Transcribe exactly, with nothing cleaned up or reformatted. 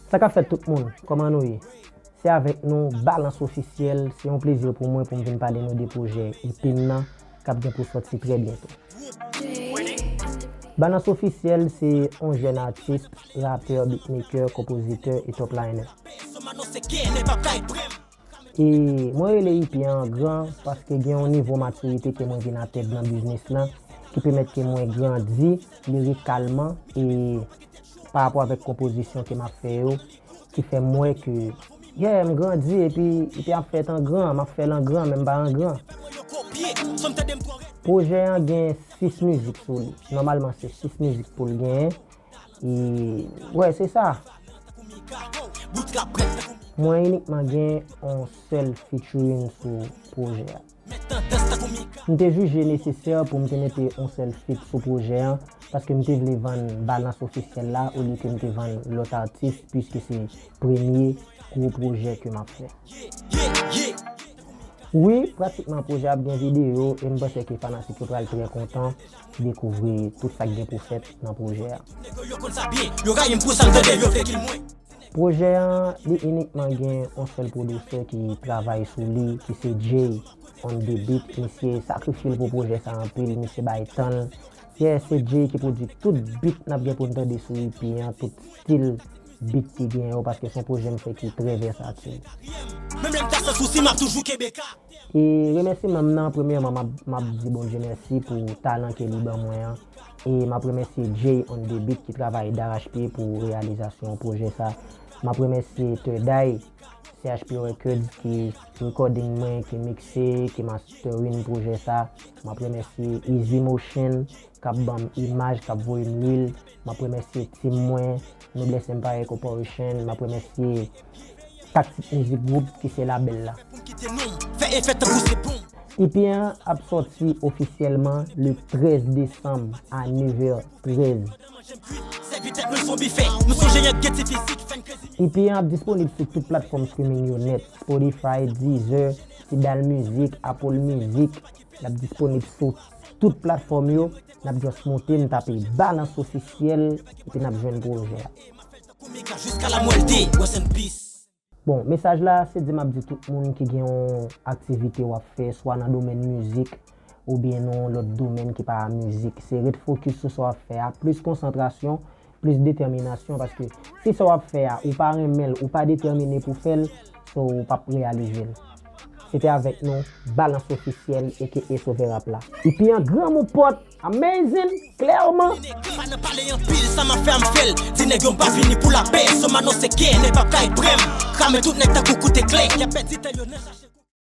Sa k ap fèt tout moun, kòman nou ye? Se avèk nou, Balans Ofisyèl, se yon plezi pou mwen pou m vin pale nou de pwojè E P m nan k ap gen pou sòti trè byento. Balans Ofisyèl se yon jèn atis, rapè, beatmaker, konpozitè e top liner. E mwen rele E P an gran paske gen yon nivo matirite ke mwen vin atenn nan biznis lan ki pèmèt ke mwen grandi lirikalman e pa rapò avèk konpozisyon ke m ap fè yo, ki fè m wè ke, yeah, m grandi epi, epi ap fèt an gran, m ap fè l an gran, men m pa an gran. Pwojè an gen sis mizik sou li. Nòmalman, se sis mizik pou l genyen. E, wè, se sa. Mwen inikman gen yon sèl featuring sou pwojè a. M te jije nesesè pou m te mete yon sèl feat sou pwojè an, paske m te vle vann Balans Ofisyèl la olye ke m te vann lòt atis, piske se premye gwo pwojè ke m ap fè. Wi, pratikman pwojè ap gen videyo e m panse ke fanatik yo pral trè kontan dekouvri tout sa k gen pou fèt nan pwojè a. Pwojè an, li inikman gen yon sèl pwodisè ki travay sou li, ki se Jay on the beat. Misye sakrifye l pou pwojè sa anpil, misye bay tan l. Yeah, se Jay ki pwodui tout beat n ap gen pou n tande sou E P an, tout stil beat ki gen yo, paske se yon pwojè m fè ki trè vèsatil. Menm lè m ta san sousi, m ap toujou kenbe ka. E remèsiman m nan, premyèman, m ap, m ap di Bondye mèsi pou talan ke li ban mwen an. E m ap remèsye Jay on the beat ki travay darachpye pou reyalizasyon pwojè sa. M ap remèsye Third Eye, C H P Records ki recording mwen, ki mikse, ki mastering pwojè sa. M ap remèsye Easy Motion k ap ban m imaj, k ap voye m lwil. M ap remèsye team mwen, Noblesse Empire Corporation. M ap remèsye Tactic Music Group ki se labèl la. E P an ap sòti ofisyèlman le trèz desanm a nèf è trèz. E P an ap disponib sou tout platfòm streaming yo nèt, Spotify, Deezer, Tidal Music, Apple Music. L ap disponib sou tout platfòm yo. N ap just monte, n tape Balans Ofisyèl, epi n ap jwenn pwojè a. Bon, mesaj la, se di m ap di tout moun ki gen yon aktivite w ap fè, swa nan domèn mizik, oubyen nan yon lòt domèn ki pa mizik. Se ret fokis sou sa w ap fè a, plis konsantrasyon, plis detèminasyon, paske si sa w ap fè a, ou pa renmen l, ou pa detèmine pou fè l, so ou p ap reyalize l. Se te avèk nou, Balans Ofisyèl, A K A Sovè Rap la. E P an granmou pòt, amazing, klèman. Pa nan pale anpil, sa m ap fè a m fè l. Di nèg yo m pa vini pou lapè, so m anonse ke nèg p ap kay pran m. Kramen tout nèg tankou kout eklè, y ap pèdi tan yo nan chache.